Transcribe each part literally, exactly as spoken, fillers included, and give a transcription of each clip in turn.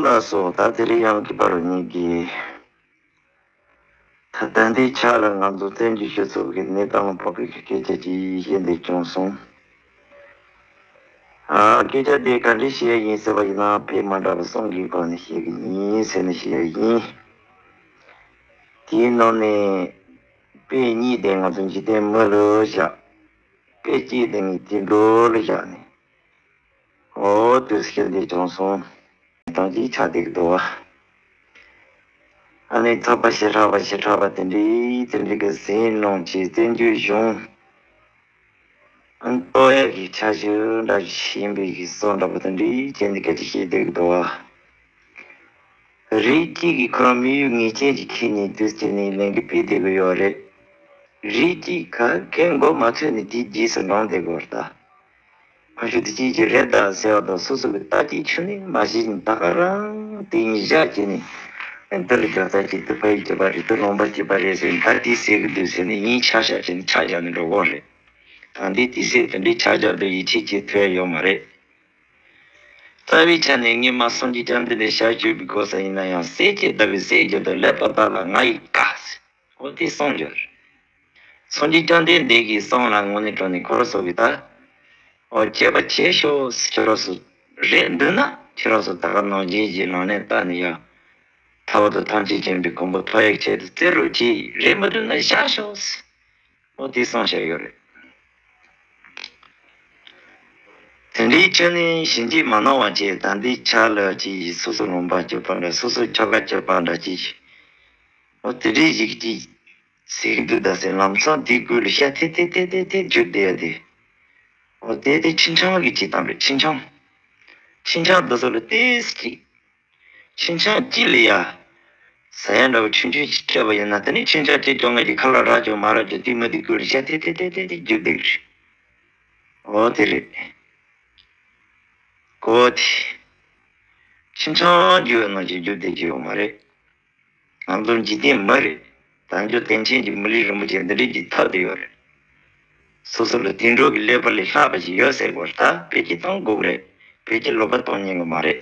ལགས་སོ། ད་དེ་རིང་ཡང་གི་པར་ཉིད་ཀྱི། ད་ལྟ་འདིའི་ཆ་ལ་ང་ཚོ་བཙན་བྱོལ་སྤྱི་ཚོགས་ཀྱི་གནས་སྟངས་ལ་དཔག་པའི་སྐད་ཆ་ཅིག་བཤད་འདོད་བྱུང་སོང་། ཨ། སྐད་ཆ་དེ་ག་འདྲ་བཤད་ཡིན་ཟེར་བ་ཡིན་ན། དཔེ་མ་འདྲ་བ་གསུམ་གྱི་སྒོ་ནས་བཤད་ཀྱི་ཡིན་ཟེར་ནས་བཤད་ཡིན། དེའི་ནང་ནས་དཔེ་གཉིས་དེ་ང་ཚོ་འཇིག་རྟེན་མི་ལ་བཞག་དཔེ་གཅིག་དེ་ངས་དུད་འགྲོ་ལ་བཞག་ནས། འོ་དེ་བཤད་འདོད་བྱུང་སོང་། དང་ཅིག་ཆགས་བསྡད་ཀྱི་འདུག་བ། ཨ་ནི་ཚོགས་པ་བྱེ་བྲག་པ་བྱེ་བྲག་པ་དེ་འདྲའི་དེ་འདྲའི་གི་ཟིན་ནང་གི་བཙན་བྱོལ་གཞུང་། ཨ་ནི་གཏོར་ཡག་གི་འཆར་གཞི་འདྲ་ཞིག་ཡིན་པའི་གི་བཟོ་འདྲ་པོ་དེ་འདྲའི་བྱས་ནས་སྐད་ཆ་བཤད་བསྡད་ཀྱི་འདུག་བ། རིགས་གཅིག་གིས་ཁོ་རང་དམིགས་ཡུལ་ངེས་ཅན་ཅིག་འཁྱེར་ནས་དུས་ཚོད་ནས་ལས་འགུལ་སྤེལ་བསྡད་ཀྱི་ཡོད་རེད། རིགས་གཅིག་ག་གེ་མགོ་མ་ཚོས་ནས་དེའི་རྗེས་སུ་འབྲངས་བསྡད་ཀྱི་ཡོད་རེད་ད། ཁ་ཤས་དེ་ཅིའི་ཅིག་རེད་ད་ཟེར་བ་དང་། སོ་སོ་གི་ལྟ་ཅི་ཆུ་ནས་མ་ཤེས་ནས་ད་ག་རང་དེ་ཡིན་བཞག་བྱས་ནས། ཨེ་འདི་ལ་རྒྱབ་རྩ་བྱེད། འདི་ཕ་ཡུལ་གྱི་པ་རེད། འདི་ལུང་པ་གྱི་པ་རེད་ཟེར་ནས། ད་དེ་ཟེར་གི་འདུག་ཟེར་ནས་ཡིན་ཆ་བཞག་བྱས་ནས་ཆ་བཞག་ནས་འགྲོ་གི་རེད། ད་འདི་དེ་ཟེར་དེ་འདྲའི་ཆ་བཞག་འདུག་ཡིད་ཆེས་བྱེད་ཐུབ་ཡ་ཡོད་མ་རེད། རྩ་བའི་ཆ་ནས་ངས་མ་སངས་རྒྱས་བཅོམ་ལྡན་འདས་ཞབས་ཞུ་བའི་གོ་ས་ཡིན་ན་ཡང་། གསེར་གྱི་ཟླ་བའི་གསེར་གྱི་དུ་ལེགས་པར་བལྟ་ལ་ང་ཡི་དགའ་ཟེར། འོ་དེ་གསུངས་ཡོད་རེད། སངས་རྒྱས་བཅོམ་ལྡན་འདས་ཀྱི་གསུང་ལ་དངོས་གནས་དྲང་གནས་ཁོ་རང་ཚོ་གིས་ད། འོ་བྱས་པ་བྱས་ཤོག་ཁྱེད་རང་ཚོ་རེད་འདུག་ན། ཁྱེད་རང་ཚོ་ད་ག་ནང་བཞིན་གྱི་ནང་ནས་བལྟས་ནས་ཡང་། ཐར་པ་དང་ཐམས་ཅད་མཁྱེན་པའི་གོ་འཕང་ཐོབ་ཡག་ཆེད་དུ་བརྩེ་རོགས་གྱིས། རེད་མི་འདུག་ན་བཞག་ཤོག་འོ་དེ་གསུངས་བཞག་ཡོད་རེད། དེ་འདྲའི་ཆ་ནས་ཞིབ་འཇུག་མ་གནང་བ་བྱས། ད་འདི་ཆ་ལ་ཅིག་སོ་སོ་ལུང་པ་གཅིག་པ་འདྲ། སོ་སོ་ཆོལ་ཁ་གཅིག་པ་འདྲ་ཅིག་འོ་དེ་འདྲའི་ཞིག་ཅིག་ཟེར་གི་འདུག་ད་ཟེར། ལམ་སང་དེའི་ཁུལ་ལ་ཤ་ཐེ་ཐེ་ཐེ་ཐེ་ཐེ་རྒྱུག་བསྡད་ཡ་དེ། འོ་དེ་དེ་ཁྱིམ་ཚང་གི་བྱེད་སྟངས་རེད། ཁྱིམ་ཚང་། ཁྱིམ་ཚང་འདི་ཚོ་ལ་ཏོག་ཙམ་ཅིག་ཁྱིམ་ཚང་གཅིག་ལ་ཡ་ཟ་ཡ་འདྲ་བོ་ཆུང་ཆུང་ཞིག་སྤྲད་པ་ཡིན་ན། དེ་ནི་ཁྱིམ་ཚང་དེ་སྐྱོང་མཁན་གྱི་ཁ་ལག་རག་ཀྱང་མ་རག་ཀྱང་། དེ་མི་དེ་ཁུལ་ལ་ཤ་ཐེ་ཐེ་ཐེ་ཐེ་ཐེ་རྒྱུག་བསྡད་ཀྱི་རེད། འོ་དེ་རེད། གོ་དེ། ཁྱིམ་ཚང་རྒྱུ་བའི་ནང་བཞིན་རྒྱུ་བསྡད་ཀྱི་ཡོད་མ་རེད། ང་ཚོ་འཇིག་རྟེན་མི་རེད། དལ་འབྱོར་རྟེན་ཅན་གྱི་མི་ལུས་རིན་པོ་ཆེ་འདི་འདྲ་ཅིག་ཐོབ་བསྡད་ཡོད་རེད། སོ་སོ་ལ་དུད་འགྲོ་གི་ཀླད་པ་ལས་ལྷག་པ་ཞིག་ཡོད་ཟེར་དགོས་རེད། ད་བེད་སྤྱོད་གཏོང་དགོས་ཀྱི་རེད། བེད་སྤྱོད་ལོག་པ་གཏོང་ཉན་གྱི་མ་རེད།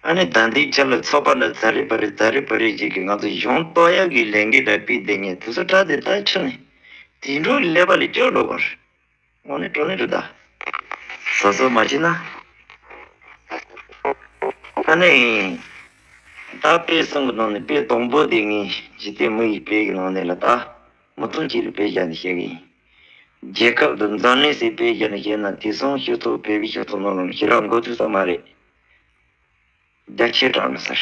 ཨ་ནི་ད་འདི་ཆ་ལ་ཚོགས་པ་ལ་ཛ་རི་པ་རི་ཛ་རི་པ་རི་ཞིག་གིས་ང་ཚོ་གཞུང་གཏོར་ཡག་གི་ལས་འགུལ་འདྲ་སྤེལ་བསྡད་མཁན་དེ་ཚོ་དྲག་དེ་ད་ཆ་ནས་དུད་འགྲོ་གི་ཀླད་པ་ལས་སྐྱོ་འགྲོ་གི་རེད། དངོས་གནས་དྲང་གནས་རེད་ད། བཟོ་བཟོ་མ་བྱེད་ན། ཨ་ནི། ད་དཔེ་གསུམ་གྱི་ནང་ནས་དཔེ་དང་པོ་དེ་ངས་འཇིག་རྟེན་མི་ཡི་དཔེ་གི་ནང་ནས་ལ་ད། མི་ཚང་གཅིག་ལ་དཔེ་བཞག་ནས་བཤད་གི་ཡིན། རྒྱལ་ཁབ་དང་འཛམ་གླིང་སའི་དཔེ་བཞག་ནས་བཤད་ན། དེང་སང་སྤྱི་ཚོགས་བོད་པའི་སྤྱི་ཚོགས་ནང་ལ་ཞེ་དྲག་འགོ་ཚུགས་ས་མ་རེད། རྒྱ་ཆེ་དྲགས་ན་ཟེར།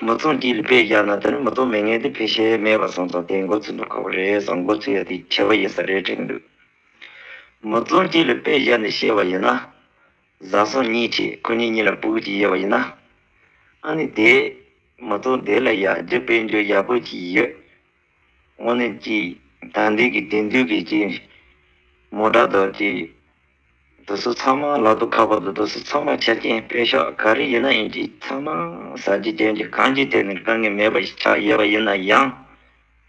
མི་ཚང་གཅིག་ལ་དཔེ་བཞག་ན། དེ་ནི་མི་ཚང་མེད་མཁན་དེ་ཕལ་ཆེར་མེད་པ་སོང་ཙང་། དེ་འགོ་ཚུགས་འགྲོ་ཁག་པོ་རེད་བསམ། འགོ་ཚུགས་ཡ་དེ་ཁྱད་པར་ཡོད་ས་རེད་དྲན་འདུག་མི་ཚང་གཅིག་ལ་དཔེ་བཞག་ནས་བཤད་པ་ཡིན་ན། བཟའ་ཚང་གཉིས་བྱས། ཁོ་གཉིས་གཉིས་ལ་སྤུ་གུ་གཅིག་ཡོད་པ་ཡིན་ན། ཨ་ནི་དེ་མི་ཚང་དེ་ལ་ཡ་རྒྱུ་དཔལ་འབྱོར་ཡག་པོ་ཅིག་ཡོད། དངོས་གནས་ཀྱི་ད་ལྟའི་གི་དེང་དུས་ཀྱི་ཅིག་མོ་ཊ་དང་ཅིག་དེ་ཚོ་ཚང་མ་ལག་ཏུ་ཁ་པར་དང་དེ་ཚོ་ཚང་མ་ཆ་རྐྱེན་དཔེ་ཤག་ག་རེ་ཡིན་ན་ཡིན་གྱི་ཚང་མ་ཟ་རྒྱུ་བྱེད་རྒྱུ་གང་ཅིའི་ཐད་ནས་དཀའ་ངལ་མེད་པ་ཞིག་ཆགས་ཡོད་པ་ཡིན་ན་ཡང་།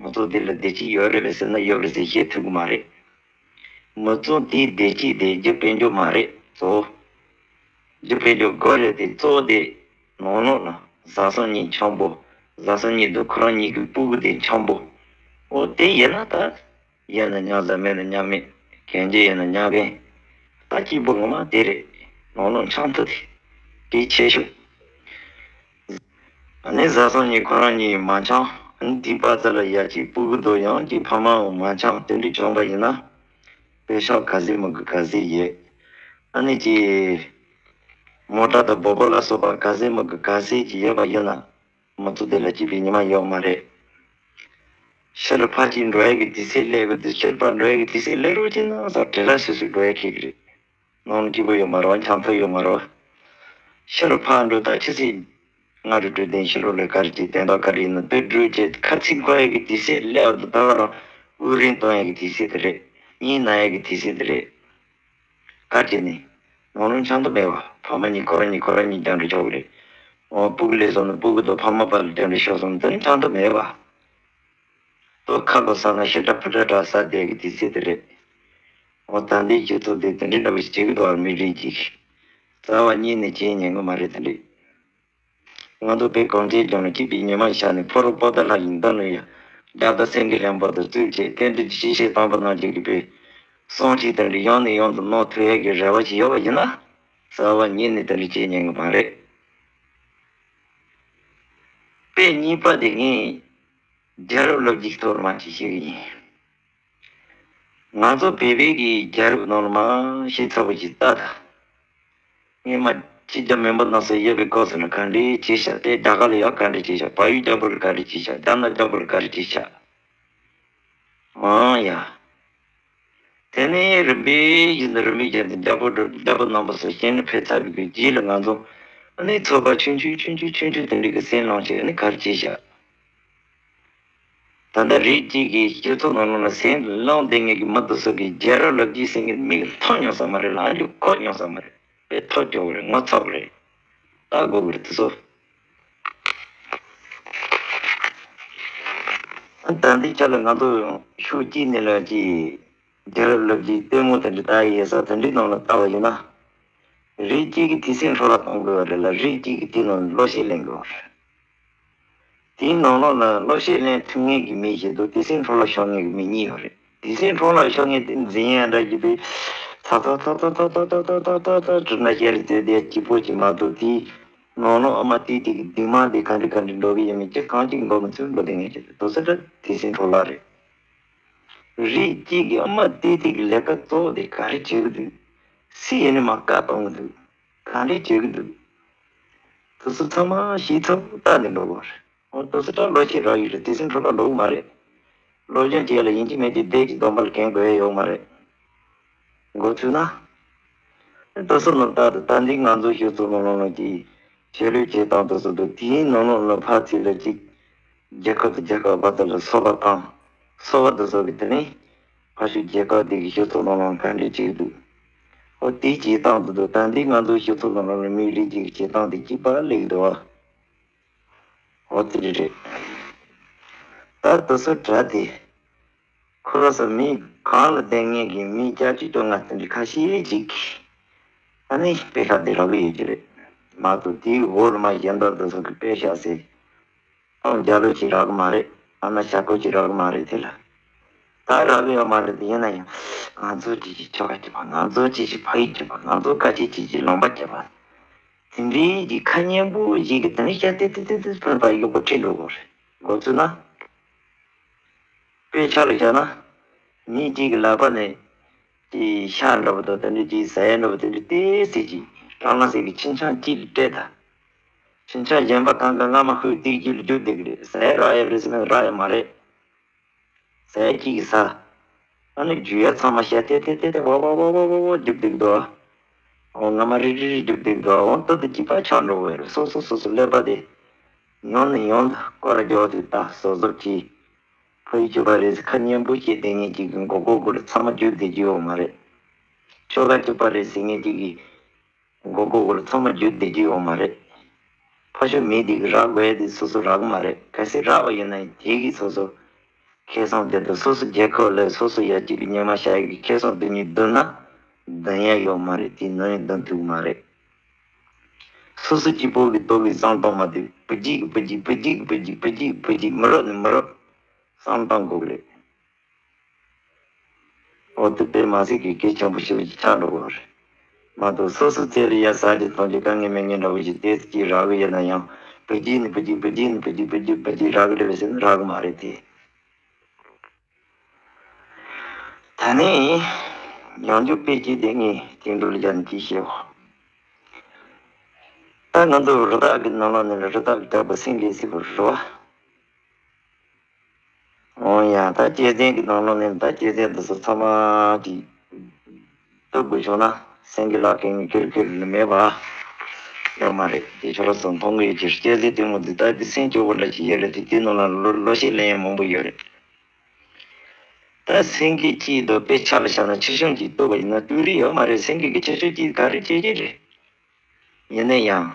མི་ཚོགས་འདི་ལ་བདེ་སྐྱིད་ཡོད་རེད་པས་ཟེར་ན་ཡོད་རེད་ཟེར་བཤད་ཐུབ་ཀྱི་མ་རེད། མི་ཚོགས་འདིའི་བདེ་སྐྱིད་དེ་རྒྱུ་དཔལ་འབྱོར་མ་རེད་གཙོ་བོ། རྒྱུ་དཔལ་འབྱོར་དགོས་རེད་དེ་གཙོ་བོ་དེ་ནང་ལོགས་ལ་བཟའ་ཚང་གཉིས་འཆམ་པོ། བཟའ་ཚང་གཉིས་དང་ཁོ་རང་གཉིས་ཀྱི་སྤུ་གུ་དེ་འཆམ་པོ། འོ་དེ་ཡིན་ན་ད། ཡིན་ན་མཉམ་ཟ། མེད་ན་མཉམ་མེད། གན་རྐྱལ་ཡིན་ན་མཉམ་གན། ད་སྐྱིད་པོ་ངོ་མ་དེ་རེད། ནང་ལོགས་འཆམ་ཐུབ་དེ་དེ་ཆེ་ཤོས། ཨ་ནི་བཟའ་ཚང་གཉིས་ཁོ་རང་གཉིས་མ་འཆམ། ཨ་ནི་དེའི་བར་མཚམས་ལ་ཡ་གཅིག་སྤུ་གུ་དང་ཡང་གཅིག་ཕ་མའང་མ་འཆམ། དེ་འདྲ་བྱུང་བ་ཡིན་ན། དཔེ་ཤག་ག་ཚད་མི་དགོས་ག་ཚད་ཡོད། ཨ་ནི་ཅིག་མོ་ཊ་དང་སྦག་སྦག་ལ་སོགས་པ་ག་ཚད་མི་དགོས་ག་ཚད་ཅིག་ཡོད་པ་ཡིན་ན། མི་ཚོགས་དེ་ལ་སྐྱིད་པའི་ཉི་མ་ཡོད་མ་རེད། ཕྱི་ལ་ཕར་ཅིག་འགྲོ་ཡ་གི་དུས་ཚོད་སླེབས་པ་དེ། ཕྱི་ལ་ཕར་འགྲོ་ཡ་གི་དུས་ཚོད་སླེབས་རོགས་བྱས་ན་ཟེར་བྲེལ་བ་སུ་སུ་འགྲོ་ཡ་ཁེལ་གི་རེད། ནང་ལ་སྐྱིད་པོ་ཡོད་མ་རེད་བ། འཆམ་ཐབས་ཡོད་མ་རེད་བ། ཕྱི་ལ་ཕར་འགྲོ་ད་ཆུ་ཚོད་ལྔ་དྲུག་དྲུག་བདུན། ཕྱི་ལོགས་ལ་ག་རེ་བྱེད། དོན་དག་ག་རེ་ཡིན་ན་དེ་འགྲུལ་བྱེད། ཁ་ཚིག་འཁོར་ཡ་གི་དུས་ཚོད་སླེབས་པ་དེ་ད་ག་རང་དབུགས་རིང་གཏོང་ཡ་གི་དུས་ཚོད་དེ་རེད། གཉིད་ན་ཡ་གི་དུས་ཚོད་དེ་རེད། ག་རེ་བྱས་ནས། ནང་ལོགས་འཆམ་ཐབས་མེད་བ། ཕ་མ་གཉིས་ཁོ་རང་གཉིས་ཁོ་རང་གཉིས་རྒྱང་འགྲོ་ཆོག་གི་རེད། འོ་སྤུ་གུ་སླེབས་སོང་ན་སྤུ་གུ་དང་ཕ་མ་བར་ལ་རྒྱང་འགྲོ་ཤོར་སོང་ན་དེ་ནི་འཆམ་ཐབས་མེད་བ། ལྟོ་ཁ་ལོ་ཟ་ན་ཤི་ཁྲག་ཕུ་ཁྲག་འདྲ་ཟ་བསྡད་ཀྱི་དུས་ཚོད་དེ་རེད། འོ་ད་ལྟའི་སྤྱི་ཚོགས་དེ་དེ་འདྲའི་འདྲ་བོ་ཞིག་བྱེད་ཀྱི་འདུག་བ། མི་རིགས་ཀྱིས། རྩ་བ་ཉིད་ནས་བྱེད་ཉན་གི་མ་རེད་དེ་འདྲ། ང་ཚོ་བོད་གངས་ཅན་ལྗོངས་ལ་སྐྱིད་པའི་ཉི་མ་ཤར་ནས་ཕོ་རོག་པོ་ཏ་ལྷ་ཡི་མདུན་ལ་ཡ། རྒྱ་དར་སེང་གེ་ལེན་པ་དང་རྩིས་བྱས་རྟེན་འབྲེལ་གྱི་ཤེས་བྱའི་དམ་པ་རྣམས་ཀྱི་གི་པའི་གསུང་ཆོས་དེ་འདྲ་ཡང་ནས་ཡང་དུ་གནང་ཐུབ་ཡས་ཀྱི་རེ་བ་ཞིག་ཡོད་པ་ཡིན་ན། རྩ་བ་ཉིད་ནས་དེ་འདྲ་བྱེད་ཉན་གི་མ་རེད། དཔེ་གཉིས་པ་དེ་ངས་རྒྱལ་རབས་ལོ་རྒྱུས་ཐོག་མ་ཅིག་བཤད་གི་ཡིན། ང་ཚོ་བོད་པའི་གི་རྒྱལ་རབས་ནང་ལ་མ་ཤེས་ཚ་པོ་ཞིག་ལྟ་ད། ངས་མ་ཕྱི་རྒྱལ་མི་འབོར་རྣམས་སུ་ཡོད་པའི་སྐབས་སུ་ལ་ག་འདྲའི་བྱས་ཤག་དེ་རྒྱ་གར་ལ་ཡང་ག་འདྲ་བྱས་ཤག་བལ་ཡུལ་རྒྱལ་པོ་ལ་ག་འདྲ་བྱས་ཤག་རྒྱ་ནག་རྒྱལ་པོ་ལ་ག་འདྲ་བྱས་ཤག་ཨང་ཡ། དེ་ནས་རིམ་པས་བཞིན་དུ་རིམ་པས་བཞིན་དུ་རྒྱལ་པོ་རྒྱལ་པོ་རྣམ་པ་སུ་ཞིག་ནས་ཕེབས་ཚར་བའི་རྗེས་ལ་ང་ཚོ་ཨ་ནི་ཚོ་པ་ཆུང་ཆུང་ཆུང་ཆུང་ཆུང་ཆུང་དེ་འདྲ་གི་སེམས་ལངས་བྱས་ཨ་ནི་ག་རེ་བྱས་ཤག་ད་ལྟ་རིགས་གཅིག་གི་སྤྱི་ཚོགས་ནང་ལོགས་ལ་སེམས་ལངས་བསྡད་མཁན་གྱི་མི་དེ་ཚོ་གི་རྒྱལ་རབས་ལོ་རྒྱུས་ཟེར་མཁན་མིག་མཐོང་མྱོང་ས་མ་རེད་ལ་ཨ་འདྲ་གོ་མྱོང་ས་མ་རེད། དཔེ་ཐོབ་སྐྱོ་བ་རེད། ངོ་ཚ་བ་རེད། ལྟ་དགོས་ཀྱི་རེད་དེ་ཚོ། ད་ལྟའི་ཆ་ལ་ང་ཚོ་ཕྱོགས་གཅིག་ནས་ལ་ཅིག་རྒྱལ་རབས་ལོ་རྒྱུས་ལྟད་མོ་དེ་འདྲ་ལྟ་ཡི་ཡོད་ས་དེ་འདྲའི་ནང་ལ་ལྟ་བ་ཡིན་ན། རིགས་གཅིག་གིས་དེ་སེམས་འཕྲོ་བརླག་གཏོང་དགོས་པ་རེད་ལ་རིགས་གཅིག་གིས་དེ་ནང་བློ་ཤེད་ལེན་དགོས་པ་རེད། དེའི་ནང་ལོགས་ལ་བློ་ཤེད་ལེན་ཐུབ་མཁན་གྱི་མི་ཞིག་འདུག་དེ་སེམས་འཕྲོ་བརླག་ཤོར་མཁན་གྱི་མི་གཉིས་ཡོད་རེད། དེ་སེམས་འཕྲོ་བརླག་ཤོར་མཁན་དེ་འཛིན་ཡ་འདྲ་གྱི་དུས་ཚ་ཐག་ཐག་ཐག་ཐག་ཐག་ཐག་ཐག་ཐག་ཐག་ཐག་གྲིབ་ནག་ཤེལ་ལ་བཙོས་ཏེ་སྐྱིད་པོ་ཅིག་མ་གཏོགས་དེའི་ནང་ལོགས་ཨ་མ་ཏི་ཏི་གི་སྡིག་དམངས་དེ་ག་འདྲ་ག་འདྲ་འགྲོ་གི་ཡོད་མེད་ཅི་གང་ཅིག་འགོག་མི་ཚུལ་འགྲོ་དེ་ངེས་ཀྱི་དོ་ས་འདྲ་དེ་སེམས་འཕྲོ་བརླག་རེད། རིགས་གཅིག་གི་ཨ་མ་ཏི་ཏི་གི་ལས་ཀ་གཙོ་བོ་དེ་ག་རེ་བྱེད་གི་འདུག་སུ་ཡིན་ནི་མ་བཀའ་གཏོང་གི་འདུག་ག་འདྲས་བྱེད་ཀྱི་འདུག་དེ་ཚོ་ཚང་མ་ཤེས་ཚར་བ་ལྟ་ནས་འགྲོ་དགོས་རེད། འོ་དེ་ཚོ་ད་ལོ་ཤས་རག་ཡོད་རེད། དེ་ཚོ་འཕྲོ་བརླག་འགྲོ་གི་མ་རེད། སློབ་སྦྱོང་བྱས་ལ་ཡིན་གཅིག་མིན་གཅིག་བསྡད་ཀྱི་སྡོམ་པ་ལ་འགན་དགོས་ཡ་ཡོད་མ་རེད། འགོ་ཚུགས་ན། དེ་ཚོ་ནང་ལྟར་དུ་ད་འདི་ང་ཚོ་ཞུ་ཚོ་ནང་ལོགས་ཀྱི་ཆོས་ལུགས་བྱེད་སྟངས་དེ་ཚོ་འདུག་དེའི་ནང་ལོགས་ལ་ཕར་ཚུར་ལ་གཅིག་རྒྱལ་ཁབ་དང་རྒྱལ་ཁབ་བར་དུ་ལ་སོ་པ་བཏང་། སོ་པ་དེ་ཚོ་གི་དེ་ནས་ཕར་ཕྱོགས་རྒྱལ་ཁབ་དེ་གི་སྤྱི་ཚོགས་ནང་ལ་ག་འདྲས་བྱེད་ཀྱི་འདུག་འོ་དེའི་བྱེད་སྟངས་དེ་ཚོ་ད་འདི་ང་ཚོའི་སྤྱི་ཚོགས་ནང་ལ་མི་རིགས་ཀྱི་བྱེད་སྟངས་དེ་གཅིག་པ་སླེབས་འདུག་བ། འོ་དེ་རེད་རེད། ད་དེ་ཚོ་དྲ་དེ་ཁོ་ར་ས་མི་གང་ལ་བསྡད་ངེས་ཀྱི་མི་བརྒྱ་ཆ་བཅོ་ལྔ་དེ་འདྲ་ཁ་ཤས་ཅིག་གིས་ཨ་ནི་དཔེ་ཤག་དེ་རག་གི་ཡོད་ཀྱི་རེད། མ་གཏོགས་དེའི་འོག་ལ་མ་གཞན་དག་དེ་ཚོ་གི་དཔེ་ཤག་ཟེར། ཨང་རྒྱ་ལོ་ཅིག་རག་གི་མ་རེད། ཨ་ན་ཞྭ་ཁོ་ཅིག་རག་གི་མ་རེད་དེ་ལ། ད་རག་གི་ཡོད་མ་རེད་དེ་ཡིན་ན་ཡང་། ང་ཚོ་ཅི་ཞིག་ཆོ་ག་བྱེད་པ། ང་ཚོ་ཅི་ཞིག་ཕ་ཡུལ་བྱེད་པ། ང་ཚོ་ཁ་ཆེ་ཅི་ཞིག་ལུང་པ་བྱེད་པ། དེ་འདྲའི་གི་ཁ་སྙན་པོ་ཞིག་གི་དེ་ནས་བཤད་དེ་དེ་དེ་དེ་ཕན་པ་ཡོད་པ་ཁྲིད་འགྲོ་དགོས་རེད། འགོ་ཚུགས་ན། དཔེ་ཆ་ལ་བཞག་ན། མི་གཅིག་གི་ལག་པ་ནས། ཅིག་ཤ་འདྲ་པོ་དང་དེ་འདྲ་ཅིག་ཟ་ཡ་འདྲ་པོ་དེ་འདྲ་ཏོག་ཙམ་ཅིག་སྲང་ལམ་ཟེར་གི་ཁྱིམ་ཚང་གཅིག་ལ་སྤྲད་ད། ཁྱིམ་ཚང་གཞན་པ་གང་ག་སྔ་མ་ཧུད་ཏིག་ཅིག་ལ་རྒྱུག་བསྡད་གི་རེད། ཟ་ཡ་རག་ཡ་རེད་ཟེར་ན་རག་ཡ་མ་རེད། ཟ་ཡ་གཅིག་གིས་ཟ། ཨ་ནི་རྒྱུག་ཡ་ཚང་མ་ཤ་ཏེ་ཏེ་ཏེ་ཏེ་ཝ་ཝ་ཝ་ཝ་ཝ་ཝ་རྒྱུག་བསྡད་གི་འདུག་འོ་སྔ་མ་རི་རི་རི་རྒྱུག་བསྡད་གི་འདུག་འོ་ཏོ་ཏོ་གཅིག་པ་ཆགས་འགྲོ་གི་རེད། སོ་སོ་སོ་སོ་ཀླད་པ་དེ། ཡང་ནས་ཡང་དུ་སྐོར་ར་རྒྱག་དུས་ད་བཟོ་བཟོ་གྱིས། ཕ་ཡུལ་གཅིག་པ་རེད་ཟེར་ཁ་སྙན་པོ་བཤད་བསྡད་མཁན་གཅིག་གི་མགོ་སྐོར་སྐོར་ཚང་མ་རྒྱུག་བསྡད་རྒྱུ་ཡོད་མ་རེད། ཆོལ་ཁ་གཅིག་པ་རེད་ཟེར་མཁན་གཅིག་གི་མགོ་སྐོར་སྐོར་ཚང་མ་རྒྱུག་བསྡད་རྒྱུ་ཡོད་མ་རེད། ཕ་ཤོ་མི་དེ་གི་རག་དགོས་ཡ་དེ་སོ་སོ་རག་གི་མ་རེད། གལ་སྲིད་རག་པ་ཡིན་ན་དེ་གི་སོ་སོ་ཁེ་བཟང་དེ་དང་སོ་སོ་རྒྱལ་ཁབ་ལ་སོ་སོ་ཡ་གཅིག་གི་ཉི་མ་ཤར་ཡ་གི་ཁེ་བཟང་དེ་གཉིས་བསྡུར་ན་འདང་ཡ་ཡོད་མ་རེད། དེ་ནང་ཡང་འདང་ཐུབ་ཀྱི་མ་རེད། སོ་སོ་གཅིག་པོ་གི་ལྟོ་གི་བསམ་གཏོང་མ་ཐུབ། བུ་གཅིག་གི་བུ་གཅིག་བུ་གཅིག་གི་བུ་གཅིག་བུ་གཅིག་བུ་གཅིག་མི་རབས་ནས་མི་རབས་བསམ་གཏོང་དགོས་ཀྱི་རེད། འོ་དེ་དཔེ་མ་སྲིད་ཀྱི་གལ་ཆེན་པོ་ཞིག་ཆགས་འགྲོ་གི་རེད། མ་གཏོགས་སོ་སོ་ཚེ་ལ་ཡ་ཟ་རྒྱུ་འཐུང་རྒྱུ་དཀའ་ངལ་མེད་ངེས་འདྲ་བོ་ཞིག་དེ་ཅིག་རག་གི་ཡོད་ན་ཡང་བུ་གཅིག་ནས་བུ་གཅིག་བུ་གཅིག་ནས་བུ་གཅིག་བུ་གཅིག་བུ་གཅིག་རག་གི་རེད་པས་ཟེར་ན་རག་གི་མ་རེད་དེ། ད་ནི་ཡང་འཇུག་པའི་སྐྱིད་དེ་ངས་དེ་འགྲོ་ལ་ཡང་འདི་ཤེས་བ། ད་ང་ཚོ་རི་དྭགས་ཀྱི་ནང་ལོགས་ནས་རི་དྭགས་ཀྱི་རྒྱལ་པོ་སེང་གེ་ཟེར་བ་རེད་བ། འོ་ཡ་ད་གཅན་གཟན་གྱི་ནང་ལོགས་ནས་ད་གཅན་གཟན་དེ་ཚོ་ཚང་མ་གཅིག་གཏུབ་དགོས་བྱུང་ན་སེང་གེ་ལག་གི་ངས་ཁྱེར་ཁྱེར་ནི་མེད་པ་ཡོད་མ་རེད། དེ་ཁྱོད་རང་ཚོ་མཐོང་གི་ཡོད་ཀྱི་རེད། གཅན་གཟན་དེ་མོ་འདི་ད་དེ་སེམས་སྐྱོ་བོ་འདྲ་ཞིག་ཡོད་རེད། དེ་དེ་ནང་ལ་ལོ་ལོ་ཤས་ལེན་ཡ་མང་པོ་ཡོད་རེད། ད་སེང་གེ་གཅིག་དང་དཔེ་ཆ་ལ་བཞག་ན་ཁྱི་ཤོང་གཅིག་གཏུབ་པ་ཡིན་ན་སྡུག་རུས་ཡོད་མ་རེད། སེང་གེ་གི་ཁྱི་ཤོང་གཅིག་ག་རེ་བྱེད་ཀྱི་རེད། ཡིན་ན་ཡང་།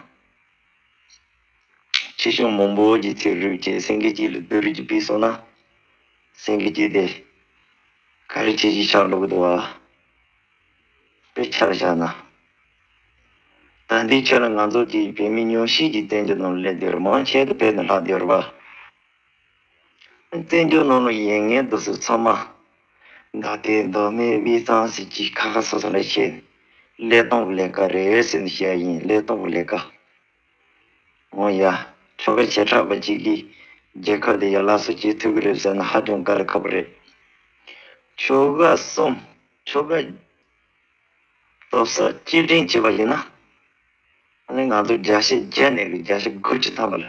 ཁྱི་ཤོང་མང་པོ་གཅིག་ཚེ་རུས་བྱས་སེང་གེ་གཅིག་ལ་སྡུག་རུས་གཅིག་ཕུལ་སོང་ན། སེང་གེ་གཅིག་དེ་ག་རེ་བྱེད་ཀྱི་ཆགས་འགྲོ་གི་འདུག་བ། དཔེ་ཆ་ལ་བཞག་ན། ད་ལྟའི་ཆར་ང་ཚོ་གི་བོད་མི་ཉུང་ཤས་ཀྱིས་བཙན་བྱོལ་ནང་སླེབས་བསྡད་རེད། མང་ཆེ་དུ་བོད་ནས་ལྷག་བསྡད་རེད་པ། བཙན་བྱོལ་ནང་ལ་ཡོད་མཁན་དེ་ཚོ་ཚང་མ་ད་ལྟའི་མདོ་སྨད་དབུས་གཙང་ཟེར་གྱི་ཁ་ཁ་སོ་སོ་ལ་བཤད། ཀླད་སྟོང་གི་ལས་ཀ་རེད་ཟེར་ནས་བཤད་ཡིན། ཀླད་སྟོང་གི་ལས་ཀ། འོ་ཡ། ཁྱོ་ག་བྱེ་བྲག་པ་གཅིག་གིས་རྒྱལ་ཁབ་དེ་ཡར་ལ་སོ་བྱེད་ཐུབ་ཀྱི་རེད་ཟེར་ན་ཧ་ཅང་དཀའ་ལས་ཁག་པོ་རེད། ཁྱོ་ག་གསུམ། ཁྱོ་ག་སྟོབས་ཤུགས་གཅིག་སྒྲིལ་བྱས་པ་ཡིན་ན། ཨ་ནི་ང་ཚོ་བརྒྱ་ཆ་བརྒྱ་ནས་ཀྱི་བརྒྱ་ཆ་དགུ་བཅུ་ཐམ་པ་ལ།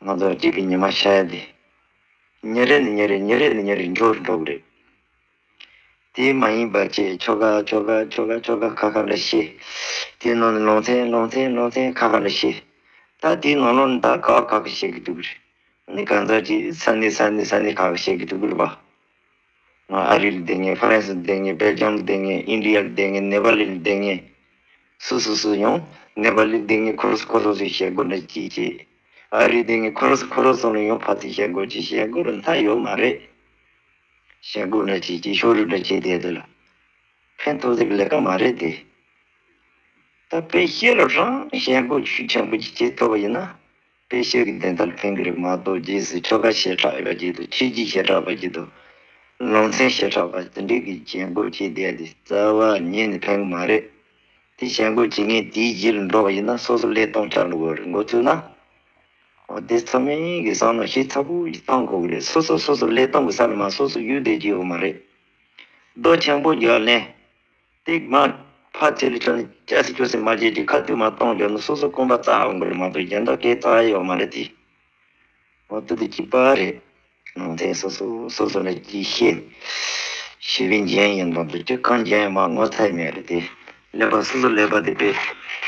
ང་ཚོ་སྐྱིད་པའི་ཉི་མ་ཤར་ཡ་དེ། ཉིན་རེ་ནས་ཉིན་རེ་ཉིན་རེ་ནས་ཉིན་རེ་མགྱོགས་རུ་འགྲོ་གི་རེད། དེ་མ་ཡིན་པ་བྱས་ཁྱོ་ག་ཁྱོ་ག་ཁྱོ་ག་ཁྱོ་ག་ཁ་ཁ་ལ་བཤད། དེའི་ནང་ནས་ལུང་ཚན་ལུང་ཚན་ལུང་ཚན་ཁ་ཁ་ལ་བཤད། ད་དེའི་ནང་ལོགས་ནས་ད་ཁ་ཁ་བཤད་གི་འདུག་གི་རེད། ཨ་ནི་གང་ཟག་ཅིག་ས་གནས་ས་གནས་ས་གནས་ཁ་ཁ་བཤད་གི་འདུག་གི་རེད་པ། ང་ཨ་རི་ལ་བསྡད་མཁན། ཧྥ་རན་སི་ལ་བསྡད་མཁན། སྦེལ་ཇམ་ལ་བསྡད་མཁན། ཨིན་ཌི་ཡ་ལ་བསྡད་མཁན། ནེ་པ་ལི་ལ་བསྡད་མཁན། སུ་སུ་སུ་ཡང་ནེ་པ་ལི་བསྡད་མཁན་ཁོ་རང་ཚོ་ཁོ་རང་ཚོས་བཤད་དགོས་འདྲ་ཅིག་བྱེད། ཨ་རི་བསྡད་མཁན་ཁོ་རང་ཚོ་ཁོ་རང་ཚོ་ལ་ཡང་ཕར་ཚུར་བཤད་དགོས་ཅིག་བཤད་དགོས་རུང་མཐའ་ཡོད་མ་རེད། བཤད་དགོས་འདྲ་ཅིག་བྱེད། ཤོག་རུས་འདྲ་བྱེད་བསྡད་དེ་ལ་ཕན་ཐོགས་ཟེར་གི་ལས་ཀ་མ་རེད་དེ། ད་དཔེ་བཤད་ལ་རང་བཤད་དགོས་ཤུགས་ཆེན་པོ་ཅིག་བྱེད་ཐུབ་པ་ཡིན་ན། དཔེ་བཤད་ཀྱི་བདེན་མཐའ་ལ་ཕན་གྱི་རེད་མ་གཏོགས། རྗེས་སུ་ཁྱོ་ག་ཞེ་དྲག་ཡོད་པ་ཅིག་དང་། ཁྱོད་ཀྱི་ཞེ་དྲག་པ་ཅིག་དང་། ལུང་ཚན་ཞེ་དྲག་པ་དེ་འདྲས་ཀྱི་བྱེད་སྒོ་བྱེད་བསྡད་དེ་རྩ་བ་ཉིད་ནས་ཕན་གྱི་མ་རེད། དེ་བྱེད་སྒོ་བྱེད་མཁན་དེའི་རྗེས་ལ་འགྲོ་བ་ཡིན་ན་སོ་སོ་ཀླད་སྟོང་ཆགས་འགྲོ་གི་རེད། མགོ་ཚོས་ན། འོ་དེ་ཚང་མས་ཀྱི་བསམ་བློ་ཞིབ་ཚགས་པོ་ཞིག་བཏང་དགོས་ཀྱི་རེད། སོ་སོ་སོ་སོ་ཀླད་སྟོང་གི་ས་ལ་མ་སོ་སོ་གཡུག་བསྡད་ཀྱི་ཡོད་མ་རེད། རྡོ་ཆེན་པོ་རྒྱག་ལེན། དེ་མར་ཕར་ཚུར་ལ་ཁྱོན་ནས་སྐྱ་སེར་ཁྱོ་སེར་མ་བྱེད་ཀྱི་ཁ་ཐུག་མར་གཏོང་རྒྱུ་ནི་སོ་སོ་རྐང་པ་བཙའ་འོང་གི་རེད་མ་གཏོགས་གཞན་དག་སྐད་བཙའ་ཡོད་མ་རེད་དེ། འོ་དེ་དེ་གཅིག་པ་རེད། ནང་བསྟན་སོ་སོ་སོ་སོ་ལ་གཅིག་ཤེས། ཞི་བའི་འཇོན་ཡིན་དང་དུ་ཅི་གང་འཇོན་ཡང་མ་ངོ་ཚ་ཡི་མེད་རེད་དེ། ཀླད་པ་སོ་སོ་ཀླད་པ་དེ་དཔེ་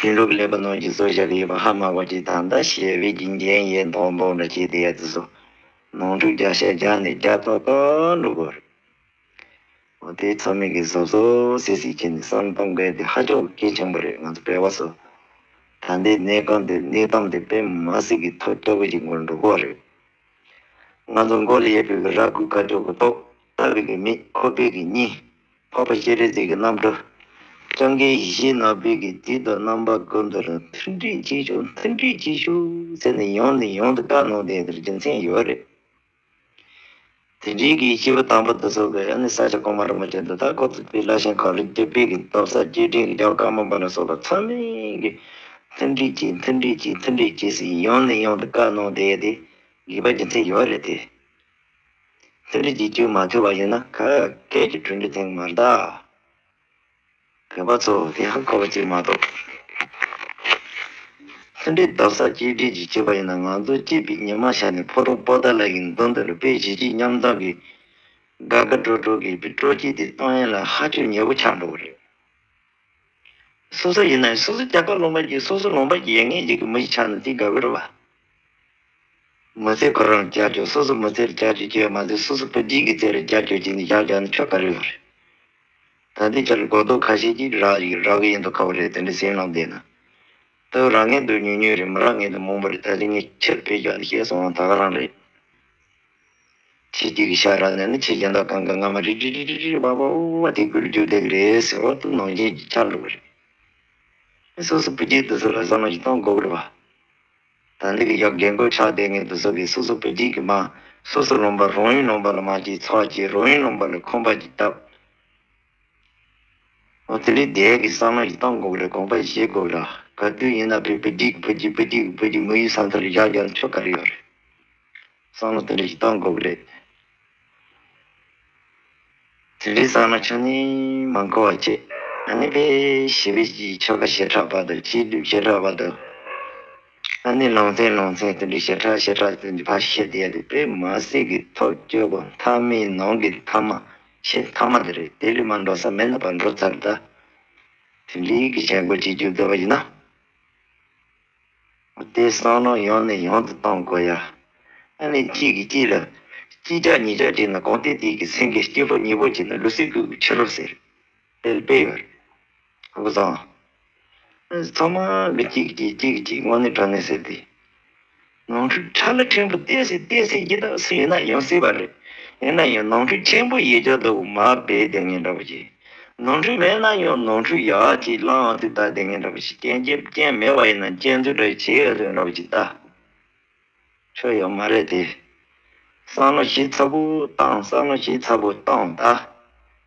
དུད་འགྲོ་གི་ཀླད་པ་ནང་གི་བཟོ་བཞག་གི་ཡོད་པ་ཧ་མ་གོ་ཅིག་དང་། ད་ཞི་བའི་གི་འཇོན་ཡིན་དང་དུ་འདྲ་བྱེད་དེ་ཡ་དེ་ཚོ་ནོར་འཁྲུལ་བརྒྱ་ཆ་བརྒྱ་ནས་བརྒྱ་ཏག་ཏག་འགྲོ་གི་རེད། འོ་དེ་ཚང་མས་ཀྱི་གཟབ་གཟབ་སིག་སིག་བྱས་ནས་བསམ་བློ་གཏོང་དགོས་དེ་ཧ་ཅང་གལ་ཆེན་པོ་རེད། ང་ཚོ་བོད་པ་ཚོ་ད་ལྟའི་གནས་སྐབས་འདི་གནས་སྟངས་འདི་དཔེ་མ་སྲིད་ཀྱི་ཐབས་སྐྱོ་པོ་ཞིག་ངོ་འགྲོ་གི་རེད། ང་ཚོ་མགོ་ལ་ཡོད་པའི་གི་རྭ་ཁུག་དཀར་ཕྱོགས་ཀྱི་ཏོག་ལྟ་བའི་གི་མིག་ཁོག་པའི་གི་སྙིང་འཕགས་པ་སྤྱན་རས་གཟིགས་ཀྱི་རྣམ་འཕྲུལ་སྐྱབས་མགོན་ཡེ་ཤེས་ནག་པོའི་གི་དུས་དང་རྣམ་པ་ཀུན་ཏུ་རུ་མཐུན་སྒྲིལ་བྱེད་ཤོག་མཐུན་སྒྲིལ་བྱེད་ཤོག་ཟེར་ནས་ཡང་ནས་ཡང་དུ་བཀའ་གནང་བསྡད་དེར་རྒྱུ་མཚན་ཡོད་རེད། དེ་འདྲའི་གི་སྐྱེས་བུ་དམ་པ་དེ་ཚོ་གི་ཨ་ནི་ས་སྐྱ་གོང་མ་རིན་པོ་ཆེ་འདི་དག་ཁོ་ཚོ་པའི་བླ་ཆེན་ཁག་རིགས་བརྒྱུད་པའི་གི་སྟོབས་ས་བཅུ་དྲུག་གི་རྒྱལ་བ་ཀརྨ་པ་ལ་སོགས་པ་ཚང་མས་གི་མཐུན་སྒྲིལ་གྱིས་མཐུན་སྒྲིལ་གྱིས་མཐུན་སྒྲིལ་གྱིས་ཟེར་ཡང་ནས་ཡང་དུ་བཀའ་གནང་བསྡད་དེ་དགོས་པ་རྒྱུ་མཚན་ཡོད་རེད་དེ། མཐུན་སྒྲིལ་གྱིས་བཅོས་མ་ཐུབ་པ་ཡིན་ན་ག་སྐད་ཀྱི་གྲུབ་འབྲས་ཐོན་གི་མ་རེད་ད། བོད་པ་ཚོ་དེ་ཧ་གོ་བ་ཅིག་མ་གཏོགས། མཐུན་སྒྲིལ་རྡོག་རྩ་གཅིག་སྒྲིལ་གྱིས་བྱས་པ་ཡིན་ན་ང་ཚོ་སྐྱིད་པའི་ཉི་མ་ཤར་ནས་ཕོ་བྲང་པོ་ཏཱ་ལ་གི་མདུན་དུ་རུ་དཔེ་གཞིས་བྱེས་མཉམ་འཛོམས་ཀྱི་དགའ་དགའ་སྤྲོ་སྤྲོ་གི་དཔེ་སྤྲོ་སྐྱིད་དེ་གཏོང་ཡ་ལ་ཧ་ཅང་ཉེ་པོ་ཆགས་འགྲོ་གི་རེད། སོ་སོ་ཡིན་ན་སོ་སོ་རྒྱ་གར་ལུང་པ་གཅིག་སོ་སོ་ལུང་པ་གཅིག་ཡོད་མཁན་ཅིག་གི་མི་ཞིག་ཆགས་ན་དེ་དགའ་གི་རེད་བ། མི་ཚེ་ཁོ་རང་རྒྱབ་སྐྱོར། སོ་སོ་མི་ཚེ་རྒྱབ་སྐྱོར་བྱས་མ་ཚད་སོ་སོ་བུ་སྐྱིད་ཀྱི་ཚེ་རུ་རྒྱབ་སྐྱོར་བྱས་ནས་བཞག་བཞག་ན་ཆོ་ག་རེ་ཡོད་རེད། ད་ལྟའི་ཆར་གོ་རྟོགས་ཁ་ཤས་ཀྱིས་རག་ཡིན་རག་གི་ཡིན་དུ་ཁ་བ་རེད། དེ་འདྲ་སེམས་ལངས་བསྡད་ན། ད་རག་མཁན་དུ་ཉུང་ཉུང་རེད། མི་རག་མཁན་དུ་མང་པོ་རེད། ད་ལྟ་ངས་ཕྱིར་ཕེབས་བཞག་ནས་བཤད་སོང་བ་ད་ག་རང་རེད། ཁྱེད་ཀྱིས་གི་ཤ་རག་ནས་ནི་ཁྱེད་གཞན་དག་གང་ག་ང་མ་རི་རི་རི་རི་བ་བ་བ་དེ་ཁུལ་རྒྱུ་བསྡད་གི་རེད་ཟེར་བ་དུ་ནང་བཞིན་གྱི་ཆགས་འགྲོ་གི་རེད། སོ་སོ་བུ་སྐྱིད་དུ་སོ་ལ་བསམ་བློ་ཞིག་གཏོང་དགོས་གི་རེད་བ། ད་འདི་གི་ཡག་རྒན་གོག་ཆགས་བསྡད་མཁན་དུ་སོ་གི་སོ་སོ་བུ་སྐྱིད་གི་མ་སོ་སོ་ལུང་པ་རང་ཡུལ་ལུང་པ་ལ་མ་ཅིག་ཚོགས་ཀྱི་རང་ཡུལ་ལུང་པ་ལ་ཁང་པ་ཅིག་བཏབ། འོ་དེ་ལས་དེ་གི་བསམ་བློ་ཞིག་གཏོང་དགོས་གི་རེད། དགོངས་པ་བཞེས་དགོས་གི་རེད། ག་དུས་ཡིན་ན་བུ་བུ་སྐྱིད་བུ་སྐྱིད་བུ་སྐྱིད་བུ་སྐྱིད་མི་ཡུལ་ས་མཐའ་ལ་བཞག་རྒྱག་ཆོ་ག་རེ་ཡོད་རེད། བསམ་བློ་དེ་འདྲ་ཞིག་གཏོང་དགོས་ཀྱི་རེད། དེ་འདྲའི་བསམ་བློ་ཆུང་ནས་མ་འཁོར་བ་བྱེད། ཨ་ནི་དཔེ་ཞི་བའི་ཆོ་ག་ཞེ་དྲག་བར་དུ་ཆེས་སྡུག་ཞེ་དྲག་བར་དུ། ཨ་ནི་ལུང་ཚན་ལུང་ཚན་དེ་འདྲའི་ཞེ་དྲག་ཞེ་དྲག་དེ་འདྲའི་ཕར་བཤད་དེ་ཡ་དེ་དཔེ་མ་སྲིད་ཀྱི་ཐབས་སྐྱོ་པོ་མཐའ་མའི་ནང་གི་མཐའ་མ་ཆེས་མཐའ་མ་དེ་རེད། དེ་ལས་མ་འགྲོ་ས་མེད་ན་པ་འགྲོ་ཚར་ད། དེ་འདྲའི་གི་བྱེད་སྒོ་ཅིག་བརྒྱུད་བསྡད་པ་ཡིན་ན། དེ་བསམ་བློ་ཡང་ནས་ཡང་དུ་གཏོང་དགོས་ཡ། ཨ་ནི་གཅིག་གིས་གཅིག་ལ་གཅིག་རྒྱག་གཉིས་རྒྱག་བྱས་ན་གང་ལྟར་དེ་གི་སེང་གེ་སྐྱེས་ཕོ་གཉིས་པོ་བྱས་ན་ལུས་སྲོག་གི་ཕྱི་རོལ་ཟེར། དེ་ལ་དཔེ་ཡོད་རེད། ཧ་གོ་སོང་། ཚང་མ་གི་གཅིག་གིས་གཅིག་གཅིག་གིས་གཅིག་དངོས་གནས་དྲང་གནས་ཟེར་དེ། ནོར་འཁྲུལ་ཁྲ་ལ་ཕྲན་བུ་ཏོག་ཙམ་ཏོག་ཙམ་ཡིན་ན་སུ་ཡིན་ན་ཡང་སྲིད་པ་རེད། ཡིན་ན་ཡང་ནོར་འཁྲུལ་ཆེན་པོ་ཡོད་ཀྱང་འདུག་མ་སྦས་བསྡད་མཁན་འདྲ་པོ་ཅིག་ནོར་འཁྲུལ་མེད་ན་ཡང་ནོར་འཁྲུལ་ཡག་ཅིག་བླངས་ཡོང་དུས་ད་དེ་ངན་འདྲ་པོ་ཞིག་རྐྱེན་རྐྱེན་རྐྱེན་མེད་པ་ཡིན་ན་རྐྱེན་ཚུལ་འདྲ་བྱེད་ཡོད་དོན་འདྲ་པོ་ཞིག་ད། ཆོ་ཡོད་མ་རེད་དེ། བསམ་བློ་ཞིབ་ཚགས་པོ་བཏང་བསམ་བློ་ཞིབ་ཚགས་པོ་བཏང་ད།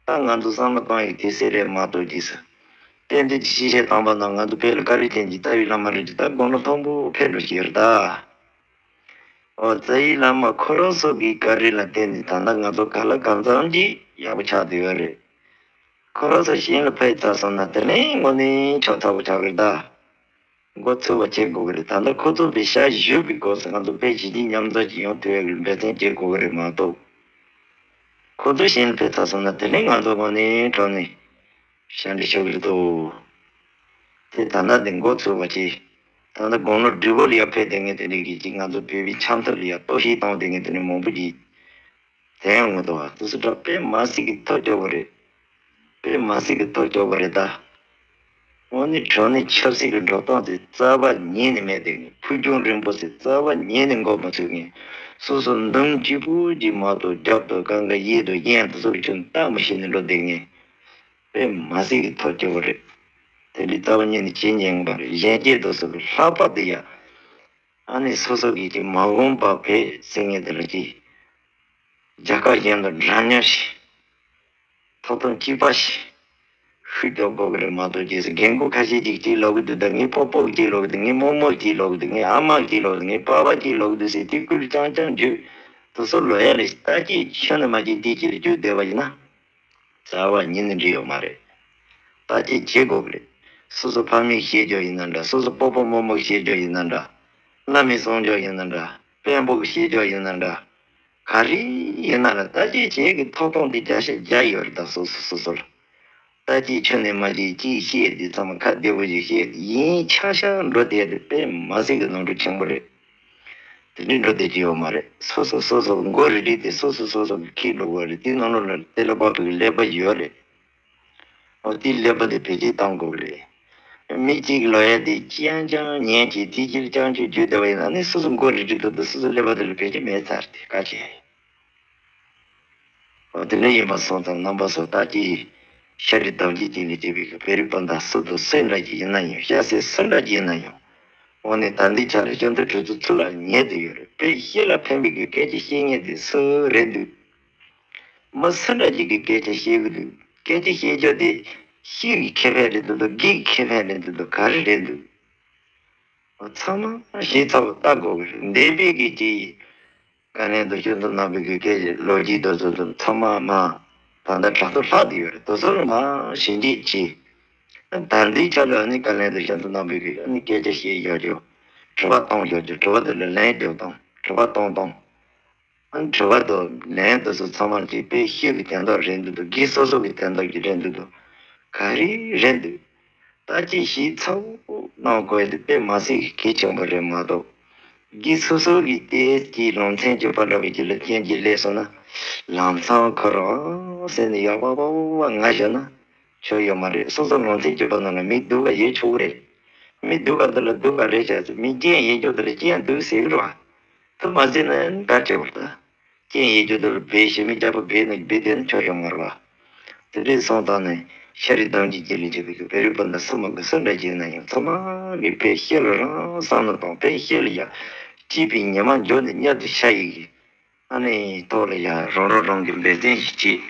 ད་ང་ཚོ་བསམ་བློ་བཏང་ཡོད་དེ་སེ་རེད་མ་གཏོགས་ཅི་ཟེར། གཏན་དུ་ཅི་ཤེས་བཤད་བཏང་པ་ན་ང་ཚོ་བོད་ལ་བཀའ་དྲིན་ཅན་གྱི་རྩ་བའི་བླ་མ་རེད་ཅེས་ད་དགུང་ལོ་མཐོན་པོ་ཕེབས་འགྲོ་ཞིག་ཡོད་རེད་ད། ཨོ་རྩ་བའི་བླ་མ་ཁོ་རང་ཚོ་གི་བཀའ་དྲིན་ལ་བརྟེན་ནས་ད་ལྟ་ང་ཚོ་ག་ལ་གང་འཚམ་གྱིས་ཡག་པོ་ཆགས་བསྡད་ཡོད་རེད། ཁོ་རང་ཚོ་གཞན་ལ་ཕན་ཐོགས་སོང་ན་དེ་ནས་དངོས་གནས་ཆོག་ཚ་པོ་ཆགས་ཀྱི་རེད་ད། མགོ་ཚོས་པ་བྱེད་དགོས་ཀྱི་རེད། ད་ལྟ་ཁོ་ཚོ་དེ་ཤ་ཞུ་བའི་སྐོར་སུ་ང་ཚོ་དཔེ་ཞི་བདེ་མཉམ་འཛོམས་ཀྱི་ཡོང་ཐུབ་ཡག་གི་འབད་བརྩོན་བྱེད་དགོས་ཀྱི་རེད་མ་གཏོགས། ཁོ་ཚོ་གཞན་ལ་ཕན་ཐོགས་སོང་ན་དེ་ནས་ང་ཚོ་དངོས་གནས་དྲང་གནས་ཤ་འདྲི་ཆོག་གི་རེད་དོ། དེ་ད་ལྟ་དེ་མགོ་ཚོས་པ་བྱེད། ད་ལྟ་དགུང་ལོ་བགྲེས་པོ་ལ་ཡ་ཕེབས་བསྡད་མཁན་དེ་འདྲ་གི་ཅིག་ང་ཚོ་བོད་པའི་འཆམ་ཐབས་ལ་ཡ་གཏོར་བཤིག་བཏང་བསྡད་མཁན་དེ་འདྲ་མང་པོ་ཅིག་དེ་ཡང་ངོ་ཐོག་དུ་སུ་འདྲ་དཔེ་མ་སྲིད་ཀྱི་ཐབས་སྐྱོ་བོ་རེད། དཔེ་མ་སྲིད་ཀྱི་ཐབས་སྐྱོ་བོ་རེད་ད། དངོས་གནས་དྲང་གནས་ཆབ་སྲིད་ཀྱི་འགྲོ་སྟངས་དེ་རྩ་བ་ཉིད་ནས་མེད་དེ། ཕུགས་རྒྱང་རིང་པོ་ཟེར་རྩ་བ་ཉིད་ནས་འགོག་མ་ཚུགས་མཁན། སོ་སོ་འདུམ་གཅིག་པུ་གཅིག་མ་གཏོགས་རྒྱབ་ཏུ་གང་ག་གཡས་དང་གཡོན་དུ་སོ་སོ་ཁྱོན་བཏང་མི་ཤེས་ནས་འགྲོ་བསྡད་མཁན། དཔེ་མ་སྲིད་ཀྱི་ཐབས་སྐྱོ་བོ་རེད། དེ་འདྲའི་རྩ་བ་ཉིད་ནས་བྱེད་ཉན་པ་རེད། གཞན་སྐྱེས་དང་སོ་སོ་ལྷག་པར་དུ་ཡ། ཨ་ནི་སོ་སོ་གིས་ཀྱི་མ་འོངས་པ་བས་སེང་ངེ་དེ་ལ་ཀྱི། རྒྱལ་ཁབ་གཞན་དང་འདྲ་མཉམ་ཞིག་ཐོབ་ཐང་གཅིག་པ་ཞིག་ཤུགས་རྒྱག་དགོས་ཀྱི་རེད་མ་གཏོགས། རྗེས་སུ་རྒན་རྒོན་ཁ་ཤས་ཅིག་གཅིག་ལབ་ཀྱི་འདུག་ད་ངའི་སྤོ་སྤོ་གཅིག་ལབ་ཀྱི་འདུག་ངའི་རྨོ་མོ་གཅིག་ལབ་ཀྱི་འདུག་ངའི་ཨ་མ་གཅིག་ལབ་ཀྱི་འདུག་ངའི་པ་ཕ་གཅིག་ལབ་ཀྱི་འདུག་ཟེར་དེ་ཀུན་རྐྱང་རྐྱང་བརྗོད། དེ་ཚོ་ལོ་ཡ་ལས་ལྟ་ཅི་ཆོད་ནས་མ་ཅིག་འདི་ཅི་ལ་བརྗོད་བསྡད་པ་ཡིན་ན། རྩ་བ་ཉིད་ནས་འགྲིག་ཡོད་མ་རེད། བརྟག་དཔྱད་བྱེད་དགོས་ཀྱི་རེད། སོ་སོ་ཕ་མས་བཤད་རྒྱུ་ཡིན་ན་འདྲ། སོ་སོ་སྤོ་སྤོ་རྨོ་མོས་བཤད་རྒྱུ་ཡིན་ན་འདྲ། བླ་མས་གསུང་རྒྱུ་ཡིན་ན་འདྲ། དཔོན་པོས་བཤད་རྒྱུ་ཡིན་ན་འདྲ། ག་རེ་ཡིན་ན་ལ་བརྟག་དཔྱད་བྱེད་ཀྱི་ཐོབ་ཐང་དེ་བརྒྱ་ཆ་བརྒྱ་ཡོད་རེད། ད་སོ་སོ་སོ་སོ་ལ་བརྟག་དཔྱད་ཁྱོན་ནས་མ་བྱས་ཅིག་བཤད་དེ་ཚང་མ་ཁ་བདེ་པོ་ཞིག་བཤད་དེ་ཡིན་ཆ་ཤ་འགྲོ་བསྡད་དེ་དཔེ་མ་སྲིད་ཀྱི་ནོར་འཁྲུལ་ཆེན་པོ་རེད། དེ་འདྲའི་འགྲོ་བསྡད་ཀྱི་ཡོད་མ་རེད། སོ་སོ་སོ་སོ་མགོ་རིལ་རིལ་དེ་སོ་སོ་སོ་སོ་གི་ཁྱེར་འགྲོ་དགོས་རེད། དེ་ནང་ལོགས་ལ་དེ་ལ་དཔག་པའི་ཀླད་པ་ཡོད་རེད། འོ་དེ་ཀླད་པ་དེ་བེད་སྤྱོད་གཏང་དགོས་རེད། མི་གཅིག་ལབ་ཡ་དེ་ཅང་ཅང་ཉན་གྱི་དེ་ཅིར་ཅང་ཅིག་བརྗོད་བསྡད་པ་ཡིན་ན་ནི་སོ་སོ་མགོ་རིལ་རིལ་དུ་དུ་སོ་སོ་ཀླད་པ་དེ་ལ་བེད་སྤྱོད་མེད་ཚར་དེ་དཀའ་ཆེ། འོ་དེ་འདྲ་ཡིན་པ་སོང་ཙང་རྣམ་པ་ཚོ་ད་ཅི་ཤ་རི་དམ་གྱི་ཅིག་ལས་བྱེད་པའི་བོད་རིགས་སྤུན་ཟླ་སུ་དང་སུ་འདྲ་ཅིག་ཡིན་ན་ཡང་། སྐྱ་སེར་སུ་འདྲ་ཅིག་ཡིན་ན་ཡང་། འོ་ནས་ད་འདི་ཆ་ལ་སྐྱོན་དུ་གྲོས་ཚོགས་ཚུར་ལ་ཉན་དུ་ཡོད་རེད། དཔེ་ཤེས་ལ་ཕན་པའི་གི་སྐད་ཆ་བཤད་མཁན་དེ་སུ་རེད་འདུག་མི་སུ་འདྲ་ཅིག་གིས་སྐད་ཆ་བཤད་གི་འདུག་སྐད་ཆ་བཤད་རྒྱུ་དེ་ཤེས་ཀྱི་ཁེ་ཕན་རེད་འདུག་དང་། དགེ་གི་ཁེ་ཕན་རེད་འདུག་དང་། ག་རེ་རེད་འདུག་ཚང་མ་ཞིབ་ཚགས་པོ་ལྟ་དགོས་ཀྱི་རེད། འདས་པའི་གི་ཅིག་བཀའ་བློན་དང་སྤྱི་འཐུས་རྣམ་པའི་གི་སྐད་ཆ་ལོ་རྒྱུས་དེ་ཚོ་དང་ཚང་མ་མ་ད་ལྟ་དྲ་ཐོག་ལྷག་བསྡད་ཡོད་རེད། དེ་ཚོ་ལ་མ་ཞིབ་འཇུག་བྱས། ད་འདིའི་ཆ་ལ་ནི་བཀའ་བློན་དང་སྤྱི་འཐུས་རྣམ་པའི་གི་ནི་སྐད་ཆ་བཤད་ཡོད་རྒྱུ། དྲི་བ་བཏང་ཡོད་རྒྱུ། དྲི་བ་དེ་ལ་ལན་རྒྱག་སྟངས། དྲི་བ་གཏོང་སྟངས། ཨ་ནི་དྲི་བ་དང་ལན་དེ་ཚོ་ཚང་མ་ཅིག་དཔེ་ཤེས་ཀྱི་དོན་དག་རེད་འདུག་དང་། དགེ་སོ་སོ་གི་དོན་དག་ཅིག་རེད་འདུག་དང་། ག་རེ་རེད་འདུག་ད་ཅིག་ཞིབ་ཚགས་པོ་གནང་དགོས་དེ་དཔེ་མ་སྲིད་ཀྱི་གལ་ཆེན་པོ་རེད་མ་གཏོགས། དགེ་སོ་སོ་གི་ལྟས་ཀྱི་ལམ་སེང་སྤྱོད་པ་འདྲ་བའི་ཅིག་ལ་རྐྱེན་གྱིས་སླེབས་སོང་ན། ལམ་སང་ཁོ་རང་ཟེར་ནས་ཡག་པ་པ་པ་ང་བཞག་ན་ཆོག་ཡོད་མ་རེད། སོ་སོ་ལམ་སེང་སྤྱོད་པ་ནང་ལ་མི་སྡུག་ག་ཡོད་ཆོག་གི་རེད། མི་སྡུག་ག་འདི་ལ་སྡུག་ག་རེད་བྱས་ཚེ། མི་རྐྱེན་ཡོད་རྒྱུ་འདི་ལ་རྐྱེན་འདུག་ཟེར་གི་རེད་བ། དེ་མ་ཟེར་ན་ག་བྱེད་དགོས་ད། རྐྱེན་ཡོད་རྒྱུ་དེ་ལ་འབད་ཞེས་མི་རྒྱག་པ་འབད་ན་འབད་དེ་ནི་ཆོག་ཡོད་མ་རེད་བ། དེ་འདྲའི་སོང་ཙང་ནས་ཤ་རི་དམ་གྱི་རྒྱུད་ལ་བྱེད་པའི་བོད་རིགས་སྤུན་ཟླ་སུ་མ་གི་སུ་འདྲ་བྱས་ན་ཡང་ཚང་མ་གི་དཔེ་ཤེས་ལ་རང་བསམ་བློ་བཏང་། དཔེ་ཤེས་ལ་ཡ་སྐྱིད་པའི་ཉི་མ་མགྱོགས་ནས་མཉམ་དུ་ཤར་ཡི་གི། ཨ་ནི་ཐོག་ལ་ཡ་རང་རང་རང་གི་འབད་བརྩོན་ཞིག་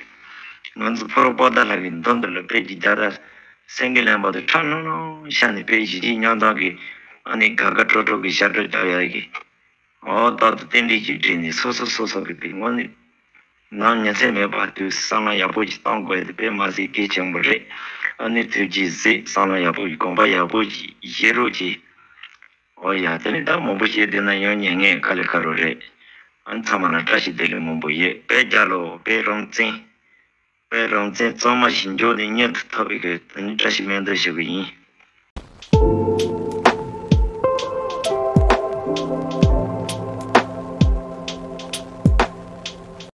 བྱེད། ང་ཚོ་ཕ་རོ་པོ་ཏཱ་ལ་གི་མདུན་དུ་ལ་དཔེ་གི་རྒྱ་དར་སེང་གེ་ལེན་པ་དུ་ཁྲ་ལྷང་ལྷང་ཤར་ནས་དཔེ་གཞིས་བྱེས་མཉམ་འཛོམས་ཀྱི་ཨ་ནི་དགའ་དགའ་སྤྲོ་སྤྲོ་གི་ཞབས་བྲོ་རྒྱག་ཡ་གི། འོ་ད་དུ་རྟེན་འབྲེལ་གྱི་སྒྲིག་ནས་སོ་སོ་སོ་སོ་གི་དེ་དངོས་གནས་ནམ་ཉིན་མཚན་མེད་པར་དུས་བསམ་བློ་ཡག་པོ་ཞིག་གཏོང་དགོས་དེ་དཔེ་མ་སྲིད་གལ་ཆེན་པོ་རེད། ཨ་ནི་ཐུགས་རྗེ་གཟིགས། བསམ་བློ་ཡག་པོ་ཞིག་དགོངས་པ་ཡག་པོ་ཞིག་བཞེས་རོགས་གྱིས། འོ་ཡ་དེ་ནི་ད་མང་པོ་བཤད་བསྡད་ན་ཡང་ཉན་མཁན་དཀའ་ལས་ཁག་རོ་རེད། ཨ་ནི་ཚང་མ་ལ་བཀྲ་ཤིས་བདེ་ལེགས་མང་པོ་ཡོད། དཔེ་རྒྱ་ལོ་དཔེ་རང་བཙན། དཔེ་རང་བཙན་གཙང་མ་ཞིག་འཇོག་ནས་མཉམ་དུ་ཐོབ་པའི་གི་དེ་ནི་བཀྲ་ཤིས་སྨོན་འདུན་ཞུ་གི་ཡིན།